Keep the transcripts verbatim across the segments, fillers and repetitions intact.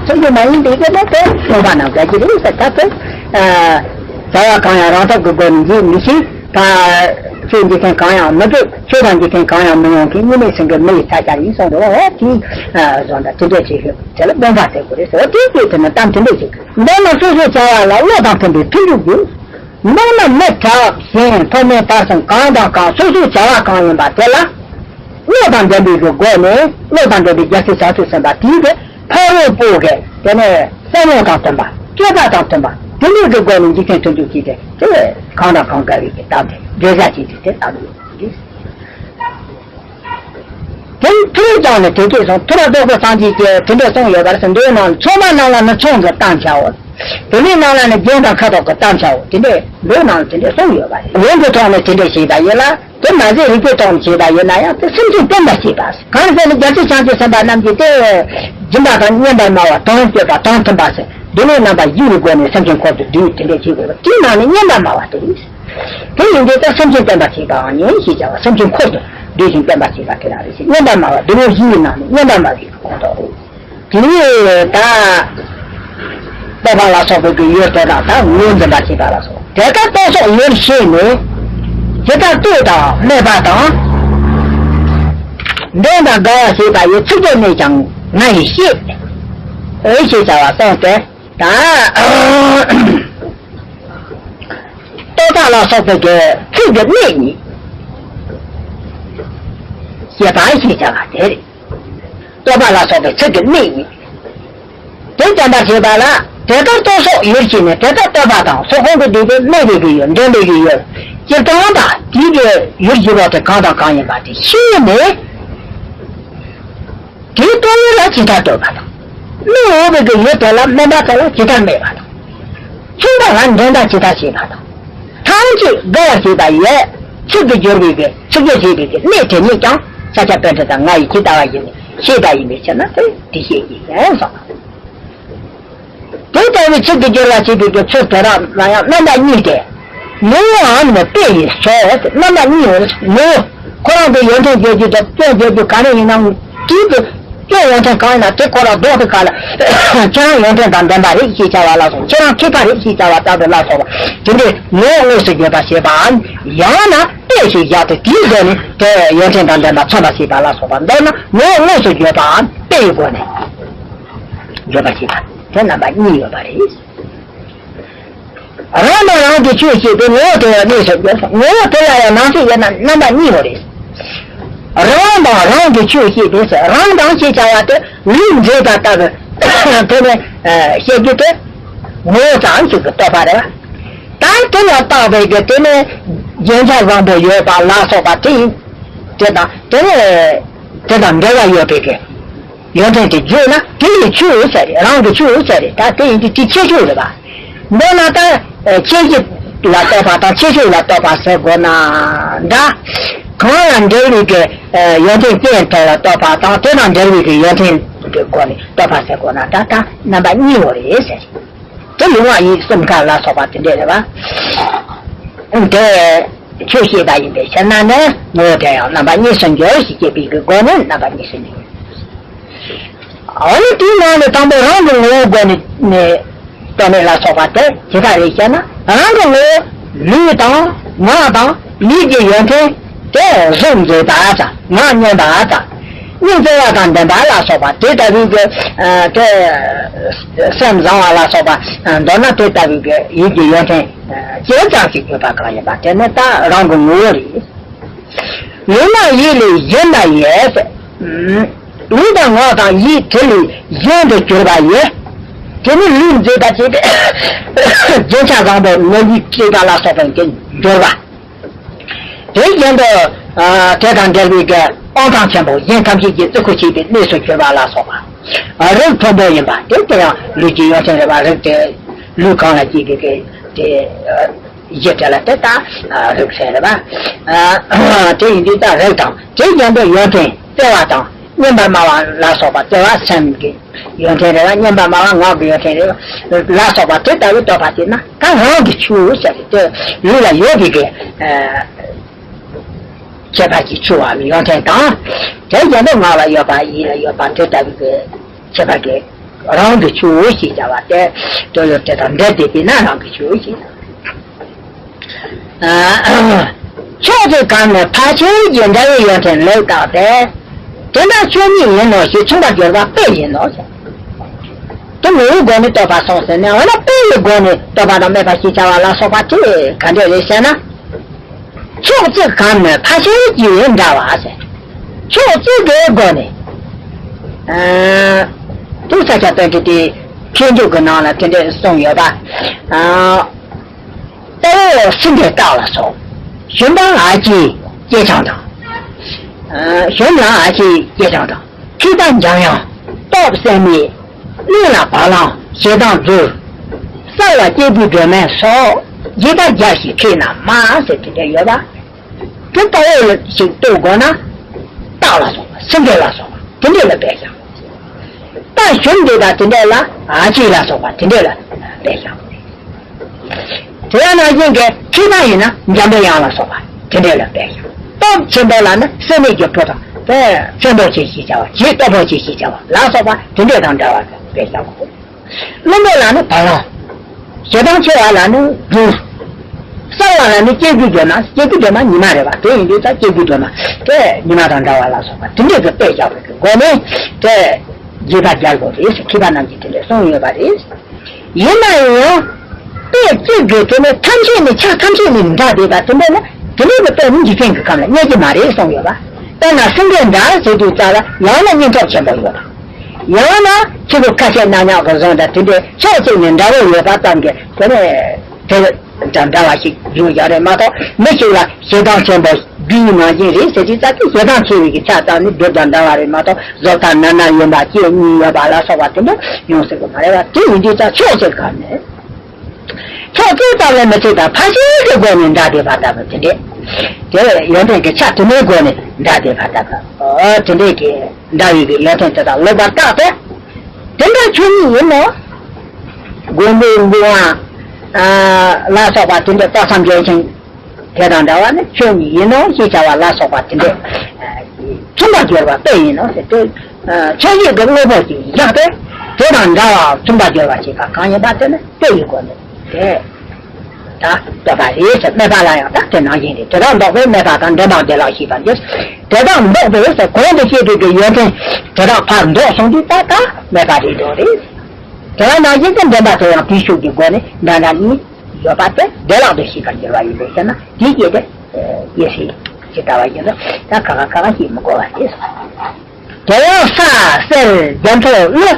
ཚུལ་འདི་མ་ཡིན་པའི་སྐད་ནི་དེ་སྟོན་པ་རྣམས་དགའ་གི་རེད་ཟེར། ད་དེ་བྱ་བ་གང་ཡང་རང་སྟོབས་ཀྱི་སྒོ་ནས་འཇིག་མི་ཤེས། ད་ཆོས་འཇིག་མཁན་གང་ཡང་མི་འགྲུབ། ཆོས་དང་འཇིག་མཁན་གང་ཡང་མི་ཡོང་མཁན། གཉིས་མེད་སེམས་ཀྱི་མི་ཡི་ས་ཆ་ཡིན་གསུངས་འདུག་འོ་དེ་བཟོ་འདྲ་དེ་འདྲ་བྱེད་ཤོག་དེ་ལ་སྟོན་པ་ཟེར་དགོས་རེད་ཟེར། འོ་དེ་སྐད་དེ་ནི་གཏམ་དེ་འདྲ་ཞིག་འདི་ནི་སོ་སོའི་བྱ་བ་ལ་བློ་དང་མཐུན་པའི་མཐུན་འཇུག་དགོས། མདོར་ན་མི་གྲགས་གཞན་ཐོགས་མེད་དར་ཞིང་གང་དང་གང་སོ་སོའི་བྱ་བ་གང་ཡིན་པ་དེ་ལ། བློ་དང་ལྡན་པའི་གི་སྒོ་ནས་བློ་དང་ལྡན་པའི་རྒྱལ་སྲས་བྱང་ཆུབ་སེམས་དཔའ་དེའི་གི་ཕ་རོལ་པོ་གི་དེ་ནས་བསམ་བློ་དང་མཐུན་པ་སྤྱོད་པ་དང་མཐུན་པ་དེ་ནས་གི་སྒོ་ནས་འཇིག་རྟེན་མཐུན་འཇུག་བྱས་ཏེ་དེ་གང་དང་གང་དགའ་བའི་གི་སྟབས་དེ་འགྲེལ་བཤད་བྱས་ཏེ་དེ་ལྟ་བུ་ཡོད། དེ་ཐུར་ཀྱང་ནི་དེ་སྐད་གསུངས། ཐུར་རྡོ་རྗེ་སངས་རྒྱས་ཀྱིས་དེ་འདྲ་གསུངས་ཡོད་པར་ཟེར། མདོའི་ནང་ཚོགས་པ་རྣམས་ལ་ནི་ཚོགས་ཀྱི་གཏམ་བྱའོ། དེ་ནས་ནང་ལ་ནི་རྒྱན་དང་ཁ་དོག་གི་གཏམ་བྱའོ། དེ་འདྲས་མདོའི་ནང་ལ་དེ་འདྲས་གསུངས་ཡོད་པ་རེད། ལུང་གི་ཐོག་ནས་དེ་འདྲས་བྱས་པ་ཡིན་ལ། དེ་མ་ཟད་རིགས་པའི་ཐོག་ནས་བྱས་པ་ཡིན་ན་ཡང་དེ་སེམས་ཅན་བསྟན་པར་བྱེད་པ། གང་ཟེར་ན་རྒྱལ་སྲས་བྱང་ཆུབ་སེམས་དཔའ་རྣམས་ཀྱིས་དེ་སྦྱིན་པ་དང་བསྙེན་པར་སྨྲ་བ་དང་སྤྱོད་པ་དང་མཐུན་པ་ཟེར་འདི་ནས་རྣམ་པ་བཞི་ཡི་སྒོ་ནས་སེམས་ཅན་འཁོར་དུ་བསྡུས་དེ་འདྲས་བྱེད་དགོས་པ་དེའི་ནང་ནས་བསྙེན་པར་སྨྲ་བ་དེ་རེད། དེ་ཡིན་དུས་ད་སེམས་ཅན་བསྟན་པར་བྱེད་པའང་ཉན་ཞེས་བྱ་བ་སེམས་ཅན་འཁོར་དུ་བསྡུས་ཤིང་བསྟན་པར་བྱེད་པ་དེ་རང་རེད་ཟེར། བསྙེན་པར་སྨྲ་བ་འདི་མོ་བཞི་ཡི་ནང་ནས་བསྙེན་པར་སྨྲ་བའི་ཁོངས་གཏོགས་རེད། དེ་ནས་ད་བསྟོད་པ་ལ་སོགས་པའི་གི་ཡུལ་དེ་དག་དང་ངོ་བོ་འཛིན་པར་བྱེད་པ་ལ་སོགས་དེ་ལྟར་བསྟོད་སོགས་ཡུལ་ཤེས་ནས་ཇི་ལྟར་བསྟོད་དང་སྨད་པ་དང་། འདོན་དང་དགའ་བ་ཞེས་པ་ཡི་ཚིག་བརྗོད་ནས་ཀྱང་ང་ཡིས་ཤེས། འོ་ཞེས་བྱ་བ་གསུངས་ཏེ། ད་བསྟོད་པ་ལ་སོགས་པའི་གི་ཚིག་གི་སྣེ་གཉིས་ཞེས་པ་ཞེས་བྱ་བ་དེ་རེད། བསྟོད་པ་ལ་སོགས་པའི་ཚིག་གི་སྣེ་གཉིས་དེ་བསྟན་པར་བྱེད་པ་ལ་དེ་ལྟར་བསྟོད་སོགས་ཡུལ་ཞེས་ནས་དེ་ལྟར་བསྟོད་པ་དང་སོགས་གོང་དུ་བསྡུས་པའི་སྨད་པའི་གི་ཡུལ་འདོན་པའི་གི་ཡུལ་སྤྱིར་བཏང་དང་དེའི་གི་ཡུལ་ཞེས་པ་དེ་གང་དང་གང་ཡིན་པ་དེ་ཤེས་ནས། དེའི་སྟོང་ཉིད་ལ་ཇི་ལྟར་བསྟོད་པ་དང་། སྨད་འོས་པའི་གི་ཡུལ་དེ་ལ་སྨད་པ་དེ་ལ་ཇི་ལྟར་སྨད་པ་དང་། མཚུངས་པ་ལ་འདོན་དང་ཇི་ལྟར་བྱེད་པ་དང་། ཐམས་ཅད་དགའ་བར་བྱེད་པ་ཡི་ཚིག་གི་སྦྱོར་བའི་གི་ཚིག་སྦྱོར་བྱེད་པའི་གི་གནས་དེ་ཉིད་ཀྱང་ཤཱཀྱ་པཎྜི་ཏ་ང་ཡིས་ཇི་ལྟ་བ་བཞིན་ཤེས་པ་ཡིན་པའི་ཕྱིར་ན་དེ་དེ་ཤེས་ཀྱི་ཡིན་གསུངས། དེ་ལྟ་བུའི་ཚིག་གི་སྦྱོར་བ་བྱེད་པའི་གི་ཚུལ་དེ་དག་ལ་ཡང་རྣམ་པ་གཉིས་ཏེ། ངོ་བོའམ་ནི་དཔེ་ཡིས་སོ། རྣམ་པ་གཉིས་ཡོད། ངོ་བོ། ཁོ་རང་གི་ཡོན་ཏན་བརྗོད་རྒྱུ་དང་སྐྱོན་བརྗོད་རྒྱུ་ག་རེ་ཡིན་ནའང་དེའི་གི་སྐྱོན་ཡོན་ཏན་གང་ཡིན་ན་དེ་ཁོ་རང་ལྡོག་སྟེ་ག་ལ་ཁྱེད་རང་ཡོན་ཏན་དང་ལྡན་པ་རེད་ཅེས་བྱ་བ་ལ་སོགས། ཁྱེད་རང་མཁས་པ་རེད་ཅེས་བྱ་བ་ལྟ་བུ་ལ་སོགས་པ་དེ་འདྲའི་ངོ་བོ་དངོས་སུ་བརྗོད་པ་ཞེས་པའམ། ཡང་ན་དཔེ་ཞིག་བཞག་སྟེ་དེའི་སྒོ་ནས་དེ་ཡོན་ཏན་དང་ལྡན་པ་མཚོན་པ་ཞེས་པ་ལ་སོགས་པ། མདོར་ན་ངོ་བོ་དངོས་སུ་བརྗོད་པའམ་དཔེ་ཡི་སྒོ་ནས་བརྗོད་པ་ཞེས་པ་དེ་རྣམ་པ་གཉིས་ཡོད་པ་རེད། རང་དང་རང་གི་ཆོས་ཤེས་པའི་ངོ་བོ་དེ་ཡང་གནས་སུ་གྱུར། ངོ་བོ་དེ་ལ་ཡང་ནང་གསེས་ཡོད་ན་རྣམ་པ་གཉིས་ཡོད་རེད། རང་དང་རང་གི་ཆོས་ཤེས་པའི་ཟེར། རང་དང་ཞེས་བྱ་བ་དེ་ལུས་མཛེས་པ་ལྟ་བུ་དེ་ནི་བཤད་རྒྱུ་དེ་ངོ་བོ་ཙམ་ཞིག་གི་བསྟོད་པ་རེད་བ། ད་དེ་ལ་བརྟགས་པའི་གི་དེ་ནི་རྒྱན་ཆ་བཟང་པོ་ཡོད་པ་ལ་སོགས་པ་དེ་ཡིན། དེ་དང་དེ་ནི་དེ་དང་འབྲེལ་བ་ཡོད་པའི་གི་ཡོན་ཏན་དེ་བརྗོད་ན་དེ་ཡི་ཆོས་ཟེར་རེད། རང་གི་ཆོས་ཟེར་རེད། ད་དེ་ཡིན་དུས་དེ་ཁྱད་ཆོས་རེད་པ། མདོར་ན་ད་ཁྱད་གཞི་ལ་བསྟོད་པ་དང་ཁྱད་ཆོས་ལ་བསྟོད་པ་ཟེར་དགོས་ན་འདྲ། གང་ལ་འབྲེལ་བའི་གི་ཡོན་ཏན་ཅན་དེ་ལ་བསྟོད་པ་དང་དེ་དང་འབྲེལ་བའི་གི་ཡོན་ཏན་གི་སྒོ་ནས་བསྟོད་པ་ཟེར་དགོས་ན་འདྲ། ད་རྣམ་པ་གཉིས་ཡོད་རེད་ཟེར། དེ་ལུས་ངག་ཡིད་གསུམ་ཀ་ལ་སོགས་པ་དེ་འདྲས་རེད་པ། དེ། ཆོས་ཤེས་པ་ཡིན་པའི་ཕྱིར་ན་ནི་ངོ་བོ་དེ་ཡང་རྣམ་པ་གཉིས་སུ་འགྱུར་ཞེས་བཤད་པའི་གི་སྒོ་ནས་རྣམ་པ་གཉིས་སུ་འགྱུར། འོ་ན་དེའི་ནང་ནས་དང་པོ་རང་གི་ངོ་བོའི་སྒོ་ནས་ནས་བསྟོད་མེད་ལ་སོགས་པ་དེ་ཇི་ལྟར་རེད་ཞེ་ན། རང་གི་ངོ་བོ་ལུས་དང་ངག་དང་ཡིད་ཀྱི་ཡོན་ཏན་དེ་གཟུགས་མཛེས་པ་དང་ངག་སྙན་པ་དང་། སྙིང་བརྩེ་བ་དང་ལྡན་པ་ལ་སོགས་པ་དེ་ལྟ་བུའི་གི་དེ་སེམས་བཟང་བ་ལ་སོགས་པ་མདོར་ན་དེ་ལྟ་བུའི་གི་ཡིད་ཀྱི་ཡོན་ཏན། ཅི་ཙམ་ཞིག་ཡོད་པ་གང་ཡིན་པ་དེ་ནི་ད་རང་གི་ངོ་བོ་རེད། ལུས་ངག་ཡིད་ལས་གཞན་པ་ཡི། ལུས་དང་ངག་དང་ཡིད་དེ་ལས་གཞན་དུ་གྱུར་པ་ཡི། དེ་ནི་ལུས་མཛེས་པ་བྱས་ཏེ་རྒྱན་ཆ་བཟང་པོ་ནོར་བུས་སྤྲས་པ་ལ་སོགས་པའི་དེ་འགྱུར་བ། དེ་བཞིན་དུ། དེ་དང་འབྲེལ་བའི་གི་དབང་ཐང་ཆེན་པོ་གཞན་ཐམས་ཅད་ཀྱིས་བརྩི་བཀུར་བྱེད་པའི་གནས་སུ་གྱུར་པ་ལ་སོགས་པ། རིགས་མཐོན་པོ་ཡིན་པ་དེ་དེ་ཡང་ལུས་ཀྱི་ཡོན་ཏན་རེད་པ། རིགས་དེ་ལུས་གང་ལ་སྐྱེས་པའི་གི་དེ་གཞི་དེ་ལ་དེ་ལྟ་རིགས་ཟེར་རེད་པ། དེ་ཡིན་དུས་ད་རིགས་དང་དེ་བཞིན་དུ་ཡོན་ཏན་བརྩེ་བ་དང་སྙན་པར་སྨྲ་བ་ལ་སོགས་པ། བརྩེ་བ་སེམས་ཀྱི་ཡོན་ཏན་རེད་པ། སྙན་པར་སྨྲ་བ་ངག་གི་ཡོན་ཏན་རེད་པ་ལ་སོགས་པ་དེ་ལྟ་བུའི་བསྟོད་པ་བྱས་ན་ད་རང་གི་ཆོས་ཟེར་དེ་ལུས་ལ་ཡོད་པའི་གི་ཁྱད་པར་གྱི་ཆུ་བའམ་ཡོན་ཏན་དང་། དེ་བཞིན་དུ་ངག་ལ་ཡོད་པ་ཡིད་ལ་ཡོད་པ་དེ་ལྟ་བུའི་ ཁྱད་པར་གྱི་རང་གི་ཆོས་ཞེས་བྱ་བ་སྟེ། དོན་ཡོད་དེ་དང་འབྲེལ་བསྡད་པས་ན་རང་གི་ཆོས་ཞེས་བྱ་བ། ཕྱོགས་གཅིག་གམ་ནི་ཕར་ཕྱིན་གྱི་འདྲ་བའི་ཡོན་ཏན་ལེགས་བརྟགས་ཏེ། དེ་འདྲ་ཆོས་ཉིད་ཡིན་ནོ་ཞེས་མཚུངས་པར་སྦྱོར་བ་དཔེ་ཡིན་ནོ་ཟེར། དེ་ངོ་བོའི་སྒོ་ནས་རྟོགས་པ་སོང་ཟེར་ནས། འོ་ན་དཔེ་ཡི་སྒོ་ནས་རྟོགས་པ་དང་སྨྲས་པ་ཞེས་བྱ་བ་ལ་སོགས་པ་དེ་ག་འདྲ་རེད་ཟེར་ན། ཕྱོགས་གཅིག་གམ་ནི་ཕར་ཕྱིན་གྱི་འདྲ་བ་ཟེར། ཕྱོགས་གཅིག་གི་སྒོ་ནས། ཨ། དུ་ས་ཆ་པཎྜི་ཏའི་མཁས་འཇུག་གི་ནང་ལ་དེ་འདྲ་གསུངས་ཡོད་པ། ཨ། ལྟ་བའི་སེང་གེ་སྟག་ལ་སོགས། ཞུན་པ་ཨ་ལྕེའི་སྐྱེས་ཆང་དང་། ཨ། ཞུན་ལ་ཨ་ལྕེའི་སྐྱེས་ཆང་དང་། མཁས་པ་འཇམ་དབྱངས་སྟོབས་གསལ་མའི། གླིང་ལ་བ་ལང་ཞེ་སྡང་རྫུ། གསལ་བ་སྐྱེས་བུའི་སྒྲོན་མེ་སོགས། རྗེས་དཔག་རྒྱབ་ཞིག་མཁས་རྣམས་མ་ཟེར་དེ་འདྲ་ཡོད་པ། དེ་ལྟ་བུ་ཞིག་རྟོགས་དགོས་ན། སྟག་ལ་སོགས་པ་སེང་གེ་ལ་སོགས་པ་དེ་འདྲ་ལ་དཔེ་བཞག་རྟ་ཞོན་འདེབས་པ་དེ་འདྲ་ལ་ཨ་ལྕེ་ལ་སོགས་པ་དེ་འདྲ་ལ་དཔེ་བཞག་དེ་ཡང་ནང་བཞིན་གྱི་མཁས་པ་ཡིན་ན་འཇམ་པའི་དབྱངས་ལ་སོགས་པ་དེ་འདྲ་ལ་དཔེ་བཞག་སྟོབས་ཆེན་པོ་ལ་ནི་སེམས་ནི་རྒྱུ་ཕྲུག་དང་། དེ་ཆེན་པོ་ཆེ་ཞེས་བྱ་བ། ཆེས་སྟོབས་པོ་ཆེ་ཞེས་བྱ་བ་ལ་སོགས་པ་དེ་འདྲ་དང་འདྲ་བ་དཔེ་བཞག་རླུང་པོ་ལ་ནི་བ་ལང་། ཞེ་སྡང་ཆེ་བ་ལ་ནི་རྫུ། གསལ་བ་ལ་ནི་སྐྱེ་དགུའི་སྒྲོན་མ། སྐྱེ་དགུའི་སྒྲོན་མ་ཉི་མ་རེད་པ། དེ་ཡིན་དུས་ད་སྐྱེ་དགུའི་སྒྲོན་མ་དེ་ཉི་མ་དང་འདྲ་བ་ལ་སོགས་པ་དེ་འདྲའི་གི་དཔེ་བཞག་པའི་གི་སྒོ་ནས་དེ་རྗེས་དཔག་རྒྱག་དགོས་རེད་ཟེར་མཁས་པ་རྣམས་ཀྱིས་དེ་འདྲ་གསུངས་ཡོད་པ་རེད། ཡིན་ན་ཡང་དཔེ་གཅིག་གི་དེ་ནི་ཐམས་ཅད་ནི་ཆ་ཐམས་ཅད་ནི་འདྲ་བསྡད་པ་དེ་འདྲ་ན་དེ་འདྲའི་གི་དཔེ་ནི་འཇིག་རྟེན་གྱི་ཁམས་ལ་རྙེད་ཀྱི་མ་རེད་གསུངས་ཡོད་པ། དཔེར་ན་སེང་གེ་འདྲ་ཟེར་དུས་ཙམ་ལ་ཡང་ན་བསྙེན་ཁྲོག་ཆེན་པོ་ཡོད་པ། ཡང་ན་ཆུ་བོ་ཁ་ཤས་ནག་ཉག་གི་བཟོ་འདྲ་དེ་འདྲའི་ཕྱོགས་གཅིག་ནས་འདྲ་བོ་ཡོད་པ་ཙམ་གྱིས་དེ་ནས་དེ་དང་འདྲ་བ་ཞིག་བརྗོད་ཡག་རེད་མ་གཏོགས། མི་ཞིག་ལ་ཞེ་སྡང་ཆེན་པོ་སྦྲུལ་ནང་བཞིན་རེད་ཟེར་དུས་ཙམ་གྱི་ཞེ་སྡང་ཆེ་བའི་གི་ཆ་ཙམ་ནི་སྦྲུལ་དང་འདྲ་བ་རེད་མ་གཏོགས། བཟོ་ལྟ་ནར་ནར་ཡིན་པ་ལྕེ་གཉིས་ཡོད་པ་ལ་སོགས་པ་དེ་འདྲ་ཡོང་སྲིད་ཀྱི་མ་རེད་པ། དེ་ཡིན་དུས་ཙམ་ཕྱོགས་གཅིག་གམ་ནས། ཕྱོགས་གཅིག་ཙམ་ལས་མི་ཚད་པར་ཕར་ཕྱིན་གྱི་སྒོ་ནས་འདྲ་བསྡད་པ་ལྟ་བུ་དེ་འདྲས། དེ་ཡོན་ཏན་གྱི་ཆ་དེ་མའི་སྒོ་ནས་འདྲ་བསྡད་པ་ལྟ་བུ། འོ་དེ་འདྲས་ཀྱི་འདྲ་བའི་གི་ཡོན་ཏན་དེ་དག་ལེགས་པར་བརྟགས་ཏེ། དེ་འདྲ་ཆོས་ཉིད་ཡིན་ནོ། མགོན་པོའི་མགོན་པོ་ལ་སོགས་པ་དེ་འདྲས་རྟོགས་སམ་འཇལ་ཞིང་། དེ་དང་འདྲ་བ་ནི་ཆོས་ཉིད་ཡིན་ནོ་ཞེས་བྱ་བ་ལ་སོགས་པ་དེ་འདྲས། མཚུངས་པར་སྦྱོར་བ་དཔེ་ཡིན་ནོ་ཟེར་ཏེ། ཆོས་ཉིད་ཀྱི་དངོས་པོ་ཞིག་བཞག་སྟེ། དེ་དང་འདྲ་བ་མཚུངས་པར་སྦྱོར་བ་བྱེད་པ་གང་ཡིན་པ་དེ་ནི་དཔེ་ཡི་སྒོ་ནས་དེ། ད་རྟོགས་པ་རེད་ཟེར། སྨྲས་པ་ལ་ཡང་ད་དེ་ནང་བཞིན་རེད། དེ་དག་འདོགས་པས་སྨྲས་པ་དང་འདྲེན་པ་བདེ་བླག་ཤེས་པར་འགྱུར། དེ་དག་འདོགས་པས་ཟེར་གོང་དུ་བཤད་པའི་གི་ཡོན་ཏན་དེ་དག་ཕར་འདོགས་སོང་དུས་ད་ད་སྨྲས་པ་རེད་འདོད་རེད། དེ་དག་ནང་བཞིན་དུ་འདྲེན་པ་དེ་ཡང་དེའི་ཤུགས་ཀྱི་སྒོ་ནས་འདྲ་འདྲ་གཉིས་ཡོད་པ་དེ་བདེ་བླག་ཏུ་ཤེས་པར་འགྱུར་བ་ཡིན་པས་ཟེར་ན། དེའི་རྗེས་དེ་ཡེ་ཤེས་ཇི་ལྟ་བ་བཞིན་དུ་ད་ག་ག་ག་ག་ཤེས་མི་དགོས་པ་རེད། དེ་ཡང་ས་གསེར་རྒྱ་མཚོ་ཀླུ།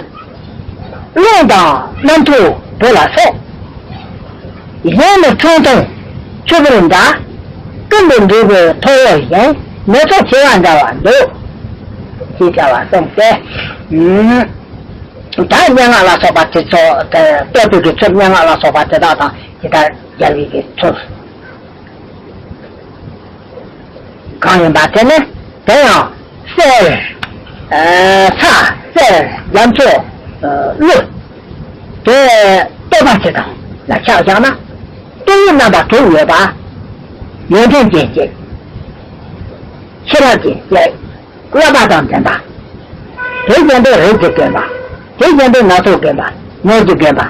རླུང་དང་གནམ་ཐུག་བུ་ལ་སོགས། གཞན་ནི་ཁྲུང་ཐུང་ཆུ་བུར་འདྲ། ཀུན་ཏུ་འདྲེས་པའི་ཐོ་བོ་བཞིན། མི་ཚོགས་བྱེ་བ་འདྲ་བར་འདུག་ཅེས་བྱ་བ་གསུངས་ཏེ། ད་སྙན་ངག་ལ་སོགས་པ་དེ་ཚོ་དེ་བསྟོད་པའི་གི་ཚུལ། སྙན་ངག་ལ་སོགས་པ་དེ་དག་དང་ཇི་ལྟར་སྦྱར་བའི་གི་ཚུལ། གང་ཡིན་པ་དེ་ནི་དེ་ཡང་གསེར། ཨ། ས་གསེར་རྒྱ་མཚོ་ཀླུ། དེ་བསྟོད་པ་ཅིག་དང་ལ་ཆ་བཞག་ན། བསྟོད་ཡུལ་རྣམ་པ་དྲུག་ཡོད་པ། ཡོན་ཏན་ཅན་གཅིག་ཤེས་རབ་ཅན་གཅིག་བསླབ་པ་དང་ལྡན་པ། དེ་བཞིན་དུ་རིགས་ཀྱི་རྒན་པ། དེ་བཞིན་དུ་སྣ་ཚོགས་རྒན་པ། ངག་གི་རྒན་པ།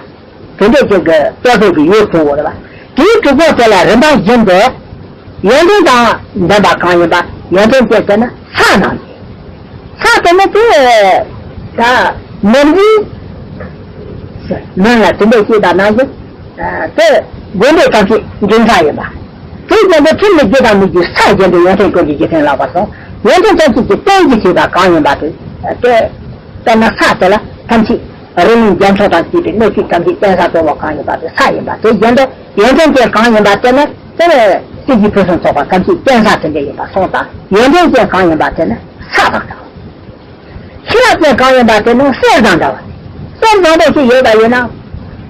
དེ་འདྲས་ཅིག་གི་བསྟོད་པའི་གི་ཡུལ་དྲུག་པོ་རེད་པ། དེའི་དྲུག་པོ་དེ་ལ་རིམ་པ་བཞིན་དུ་ཡོན་ཏན་དང་ལྡན་པ་གང་ཡིན་པ། ཡོན་ཏན་ཅན་དེ་ནི་ས་རྣམས་ཡིན། ས་དེ་ནི་དེ་ད་མུན་པའི་མུན་ལ་དེ་འདྲས་སྐྱེས་པ་ནང་བཞིན། དེ་དགོན་པའི་ཐམས་ཅད་འབྱུང་ས་ཡིན་པ། དེ་བཞིན་དུ་ཁྲིམས་ནི་རྒྱུ་དང་མི་རྒྱུ་ས་བཞིན་དུ་ཡོན་ཏན་ཀུན་གྱི་རྗེས་མཐུན་ལགས་པར་གསུངས། ཡོན་ཏན་ཐམས་ཅད་ཀྱི་རྟེན་གྱི་བྱེད་པ་གང་ཡིན་པ་དེ། དེ་དཔེར་ན་ས་དེ་ལ་ཐམས་ཅད་རི་ལུང་རྒྱ་མཚོ་དང་བཅས་པའི་གནས་ཚུལ་ཐམས་ཅད་བརྟེན་ས་གཙོ་བོ་གང་ཡིན་པ་དེ་ས་ཡིན་པ། དེ་བཞིན་དུ་ཡོན་ཏན་ཅན་གང་ཡིན་པ་དེ་ནི་དེ་ནི་སྲིད་ཞིའི་ཕུན་སུམ་ཚོགས་པ་ཐམས་ཅད་བརྟེན་ས་དེ་འདྲ་ཡིན་པ་སོང་ཙང་། ཡོན་ཏན་ཅན་གང་ཡིན་པ་དེ་ནི་ས་དང་འདྲ། ཤེས་རབ་ཅན་གང་ཡིན་པ་དེ་ནི་གསེར་དང་འདྲ་བ། གསེར་བཟང་པོ་ཞིག་ཡོད་པ་ཡིན་ན།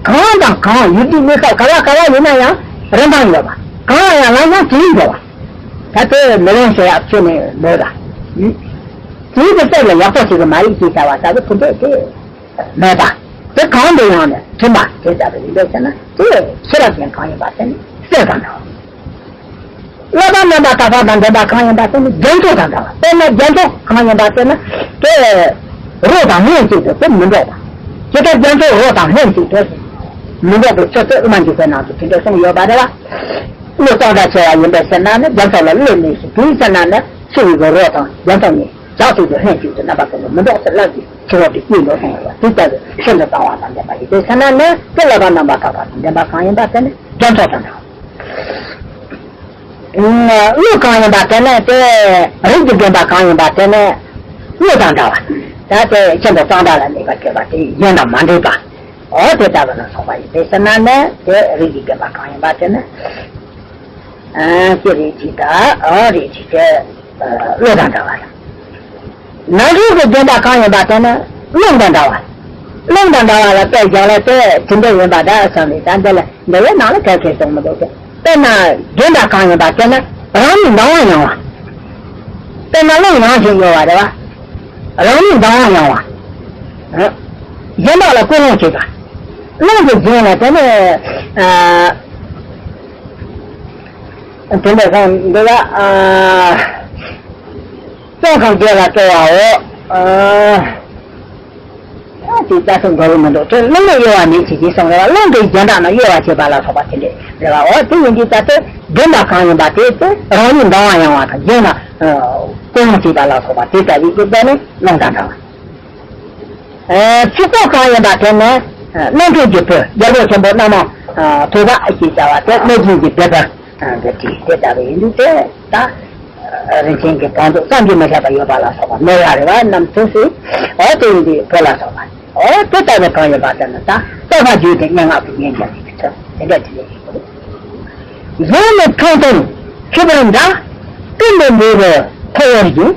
གང་དང་གང་ཡུལ་དུས་གནས་སྐབས་ག་བ་ག་བ་ཡིན་ན་ཡང་རིན་ཐང་ཡོད་པ། གང་ལ་ཡང་ལམ་སང་དྲིན་འགྲོ་བ། ད་དེ་མི་ལོན་ཟེར་ཡག་ཁྱོན་ནས་མེད་པ། དྲིན་གྱི་གསེར་ལ་ཡག་པོ་ཞིག་གི་མ་རིག་ཅེས་བྱ་བ་ལྟ་བུ་དེ་འདྲས་དེ་མེད་པ། དེ་གང་དུ་ཡང་ནས་དྲིན་པ་དེ་ལྟ་བུ་ཡིན་པས་ཟེར་ན། དེ་ཤེས་རབ་ཅན་གང་ཡིན་པ་དེ་ནི་གསེར་དང་འདྲ་བ། བསླབ་པ་རྣམ་པར་དག་པ་དང་ལྡན་པ་གང་ཡིན་པ་དེ་ནི་རྒྱ་མཚོ་དང་འདྲ་བ། དཔེར་ན་རྒྱ་མཚོ་གང་ཡིན་པ་དེ་ནི་དེ་ རོ་དང་ལྷན་ཅིག་ཏུ་དེ་མི་འགྲོགས་པ། ཇི་ལྟར་རྒྱ་མཚོ་རོ་དང་ལྷན་ཅིག་ཏུ་མི་འགྲོགས་པའི་ཕྱིར་དུ་དབུ་མ་འཇུག་པའི་ནང་དུ་དེ་འདྲ་གསུངས་ཡོད་པ་རེད་བ། བློ་གཙང་སྦྲ་ཆེ་བ་ཡིན་པའི་ཕྱིར་ན་ནི་རྒྱ་མཚོ་ལ་བློས་མི་ཤེས། དེའི་ཕྱིར་ན་ནི་ཆུ་ཡི་གི་རོ་དང་རྒྱ་མཚོ་གཉིས་ཇག་ཏུ་ལྷན་ཅིག་ཏུ་རྣམ་པ་ཀུན་ཏུ་མི་འགྲོགས་ཟེར་ལབ་ཀྱི་ཕྱི་རོལ་གྱི་སྐྱེས་འགྲོ་གསུངས་ཡོད་པ། དེ་ལྟ་བུའི་ཤིན་ཏུ་གཙང་བ་དང་ལྡན་པ་ཡིན་པའི་ཕྱིར་ན་ནི་དེ་བསླབ་པ་རྣམ་པར་དག་པ་དང་ལྡན་པ་གང་ཡིན་པ་དེ་ནི་རྒྱ་མཚོ་དང་འདྲ་བ། བློ་གང་ཡིན་པ་དེ་ནི་དེ་རིགས་ཀྱི་རྒན་པ་གང་ཡིན་པ་དེ་ནི་བློ་དང་འདྲ་བ། ད་དེ་ཤིན་ཏུ་གཙང་སྦྲ་ལ་གནས་པར་གྱུར་པ་དེ་གཞན་དང་མ་འདྲེས་པ། འོ་དེ་ལྟ་བུ་ལ་སོགས་པ་ཡིན་པའི་ཕྱིར་ན་ནི་དེ་རིགས་ཀྱི་རྒན་པ་གང་ཡིན་པ་དེ་ནི། ཨ་ཅི་རིགས་ཅིག་དང་འོ་རིགས་ཅིག་དེ་བློ་དང་འདྲ་བ་དང་། ནང་ཆོས་ཀྱི་རྒྱན་དག་གང་ཡིན་པ་དེ་ནི་རླུང་དང་འདྲ་བ། རླུང་དང་འདྲ་བ་ལ་དཔེ་བཞག་ལ་དེ་ཇི་འདྲ་ཡིན་པ་འདྲ་བསམ་ནས་ད་འདི་ལ་འདི་ཡི་ནང་ལ་གལ་ཆེ་ཤོས་མི་འདུག་སྟེ། དཔེར་ན་རྒྱན་དག་གང་ཡིན་པ་དེ་ནི་རང་ཉིད་འདང་བ་ཡང་བ། དཔེར་ན་རླུང་ཡང་ཞིག་གཡོ་བ་རེད་བ། རང་ཉིད་འདང་བ་ཡང་བ། ཨ། གཞན་དག་ལ་ཀུན་སློང་བྱེད་པ། རླུང་གི་རྒྱན་ལ་དེ་ནི་ཨ། དེ་འདྲ་སོང་འདི་ལ་ཨ། བཙོན་ཁང་བརྒྱད་ལ་སྤྲོ་བའོ། ཨ། ད་དེ་ལྟ་སོགས་འགྲོ་གི་མི་འདུག་དེ་རླུང་ལས་གཡོ་བ་མེད་ཅེས་ཅེས་གསུངས་རེད་བ། རླུང་གི་རྒྱན་དག་ན་གཡོ་བ་བྱེད་པ་ལ་སོགས་པ་དེ་འདྲ་རེད་བ། འོ་དེ་ཡིན་དུས་ད་ལྟ་རྒྱན་དག་གང་ཡིན་པ་དེ་དེ་རང་ཉིད་འདང་བ་ཡང་བ་དང་། གཞན་ལ་ཀུན་སློང་བྱེད་པ་ལ་སོགས་པ་དེ་ལྟ་བུའི་དེ་ལྟ་ནི་རླུང་དང་འདྲ་བ། ཨ། ཚིག་པོ་གང་ཡིན་པ་དེ་ནི་རྣམ་འཕྲུལ་གྱི་བུ་རྒྱལ་པོ་ཆེན་པོ་རྣམ་མང་ཐོས་པ་ཞེས་བྱ་བ་དེ་གནོད་སྦྱིན་གྱི་སྡེ་པར་འདི་བྲིས་དེ་ལྟ་བུ་ཡིན་དུས་དེ་ད། རིན་ཆེན་གྱི་བང་མཛོད་བསམ་གྱིས་མི་ཁྱབ་པ་ཡོད་པ་ལ་སོགས་པ་ནོར་བ་རེ་བ་རྣམས་ཐོན་སྲིད། འོ་དེ་ཡིན་དུས་བུ་ལ་སོགས་པ། འོ་དེ་ལྟ་བུ་གང་ཡིན་པ་དེ་ནི་ད་བསྟོད་པ་བརྗོད་དེ་སྙན་ངག་གི་སྙན་རྒྱ་ཞིག་གི་ཚུལ་དེ་འདྲ་དེ་ལས་ཡིན། གཞན་ནི་ཁྲང་ཐུང་ཆུ་བུར་འདྲ། ཀུན་ཏུ་འདྲེས་པའི་ཁོ་བོར་བཞིན།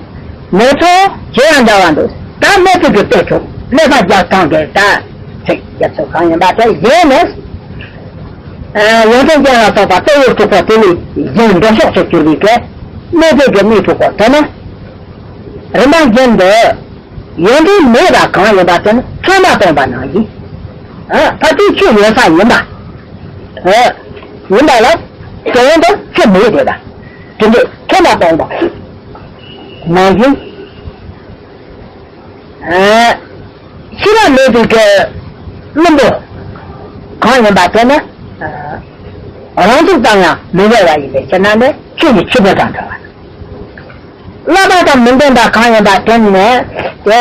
མེ་ཚོགས་བྱེ་བ་འདྲ་བ་འདུག་ད་སྨད་པའི་གི་དཔེ་ཆོག་སྨད་པ་རྒྱག་སྟངས་དེ་ད་ཚིག་རྒྱབ་ཚུལ་གང་ཡིན་པ་དེ་གཞན་ནི། ཨ། ཡོན་ཏན་ཅན་ལ་སོགས་པ་གཙོ་བོ་དྲུག་པོ་དེ་ལས་གཞན་འགྲོ་ཕྱོགས་སུ་གྱུར་པའི་གི་སྨད་པའི་གི་སྨད་དྲུག་པོ་དེ་ནི། རིམ་པ་བཞིན་དུ། ཡོན་ཏན་མེད་པ་གང་ཡིན་པ་དེ་ནི་ཚོད་མ་སྟོང་པ་ནང་བཞིན། ཨ། ཕར་ཚུར་ཆོས་ཡོད་ས་ཡིན་པ། ཨ། ཡིན་པ་ལ་དོན་དུ་ཆོས་མེད་དེ་དང་། དེ་འདྲའི་ཚོད་མ་སྟོང་པ་ནང་བཞིན། ཨ། ཤེས་རབ་མེད་པའི་གི་བླུན་པོ་གང་ཡིན་པ་དེ་ནི། ཨ། རང་ཚུགས་ཙམ་ཡང་མི་འབྱོར་བ་ཡིན་པའི་ཕྱིར་ན་ནི་ཆོས་ཀྱི་ཆུ་བུར་དང་འདྲ་བ། བསླབ་པ་དང་མི་ལྡན་པ་གང་ཡིན་པ་དེ་ནི་དེ།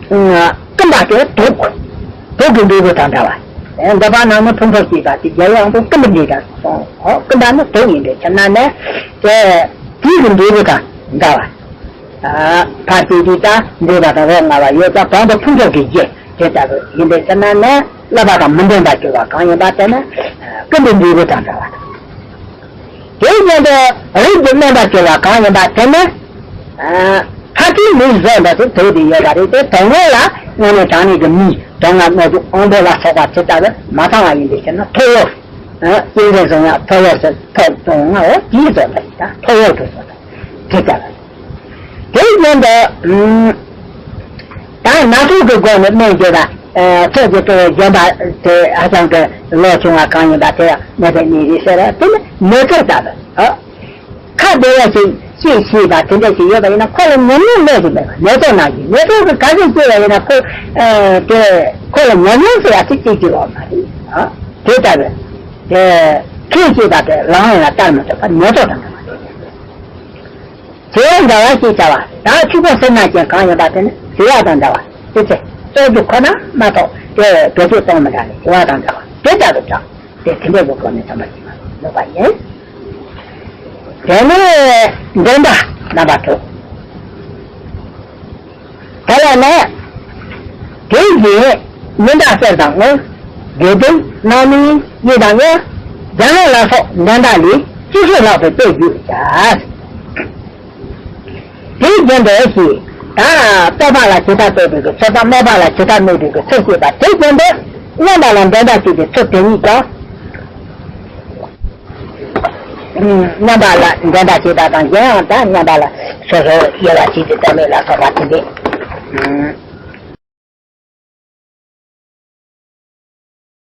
ཨ། སྐུམ་པ་དེ་དུག་དུག་གི་འབྲས་བུ་དང་འདྲ་བ། འདི་པ་ནང་ནི་ཕུན་ཚོགས་སྐྱེས་པ་དེ་རྒྱལ་བའི་དབང་པོ་སྐུམ་པ་འདྲེས་དང་སོང་། འོ་སྐུམ་པ་ནི་དུག་ཡིན་པའི་ཕྱིར་ན་ནི་དེ་དུག་གི་འབྲས་བུ་དང་འདྲ་བ། ཨ། ཕར་ཕྱིན་དུས་ད་འདོད་པ་དང་རོ་མངའ་བ་ཡོད་ཙང་བོང་དུ་ཕུན་ཚོགས་ཀྱི་རྒྱུ་དེ་ལྟ་བུ་ཡིན་པའི་ཕྱིར་ན་ནི་བསླབ་པ་དང་མི་ལྡན་པར་གྱུར་པ་གང་ཡིན་པ་དེ་ནི་སྐུམ་པའི་འབྲས་བུ་དང་འདྲ་བ་དང་། དེ་བཞིན་དུ་རིགས་ཀྱི་དམན་པར་གྱུར་པ་གང་ཡིན་པ་དེ་ནི། ཨ། ཕ་གིའི་མིང་བཟོས་འདྲ་ཞིག་དོགས་ཏེ་ཡོད་པ་རེད་དེ། དོན་དངོས་ལ་དངོས་གནས་དྲང་གནས་ཀྱི་མིང་དོན་ལྔ་སྣོད་དྲུག་དབང་པོ་ལ་སོགས་པ་ཇི་ལྟ་བུ་མ་ཚང་བ་ཡིན་པའི་ཕྱིར་ན་ཐོ་ཡོར། ཨ། གཅན་གཟན་བཟུང་ཡང་ཐོ་ཡོར་ཟེར། ཐོ་དོན་ལྔའོ་དེའི་བཟོ་འདྲ་ཞིག་དང་ཐོ་ཡོར་གྱི་བཟོ་འདྲ་ཇི་ལྟ་བུ། དེ་བཞིན་དུ། ཨུམ། ད་སྣ་ཚོགས་ཀྱི་སྒོ་ནས་སྨན་བརྗོད་པ། ཨ། ཚོགས་ཀྱི་གཙོ་བོ་བརྒྱན་པ་དེ་ཧ་ཅང་གི་ལོ་ཆུང་བ་གང་ཡིན་པ་དེ་ཡང་མེད་པའི་གནས་རེད་ཟེར་བ་དེ་ནི་མེ་ཏོག་ལྟ་བུ། ཨ། ཁ་བདེ་བ་ཅིག་སྐྱེས་ཤེས་པ་དེ་འདྲ་ཞིག་ཡོད་པ་ཡིན་ན་ཁོ་ལ་ཉམས་མྱོང་སླེབས་ཀྱི་མེད་པ། མེ་ཏོག་ནང་བཞིན་མེ་ཏོག་གི་ག་ཚོད་སྐྱེས་པ་ཡིན་ན་ཁོ། ཨ། དེ་ཁོ་ལ་ཉམས་མྱོང་ཟེར་ཡ་དེ་སྐྱེ་གི་ཡོད་མ་རེད། ཨ། དེ་ལྟ་བུ། དེ་ཁྱོད་སྐྱེས་པ་དེ་ལའང་ཡང་བལྟར་མི་ཐུབ་པ་མེ་ཏོག་དང་འདྲ་བ་དེ། བྱེ་བ་འདྲ་བ་ཞེས་བྱ་བ་དག་ཕྱུག་པོ་སེར་སྣ་ཅན་གང་ཡིན་པ་དེ་ནི་བྱེ་བ་དང་འདྲ་བ་དེ་ཚེ་སྲོག་རྒྱུ་ཁོ་ན་མ་གཏོགས་དེ་བེད་སྤྱོད་གཏོང་མི་འདྲ་ནི་བྱེ་བ་དང་འདྲ་བ་དེ་ལྟ་བུ་དག་དེ་དེ་འདྲ་བའི་སྒོ་ནས་ཐོན་པ་ཞིག་མ་ལུགས་པ་ཡིན། དེ་ནས་འདོན་པ་རྣམ་པ་དྲུག་དེ་ལ་ནི། དེ་བཞིན་མི་འདྲ་གསེར་དང་དངུལ། དགེ་སྡིག་རྣམ་སྨིན་ཡིད་དང་ཉེ། རྒྱ་མཚོ་ལ་སོགས་འདོན་དག་ལས། ཅི་ཕྱིར་ལྷག་པའི་དཔེ་བརྗོད་བྱ། དེ་བཞིན་དུ་ཞེས། ད་བསྟོད་པ་ལ་ཇི་ལྟར་བསྟོད་པའི་གི་ཚུལ་དང་སྨད་པ་ལ་ཇི་ལྟར་སྨོད་པའི་གི་ཚུལ་བཤད་པ་དེ་བཞིན་དུ། མཉམ་པ་ལ་འདོན་དག་བྱེད་པའི་ཚུལ་དེ་ཉིད་ཀྱང་། མཉམ་པ་ལ་འདོན་དག་བྱེད་པ་དང་། གཞན་ཡང་ད་མཉམ་པ་ལ་སོ་སོར་དབྱེ་བ་ཕྱེ་སྟེ་བསྟོད་མེད་ལ་སོགས་པ་དེ་འདྲས།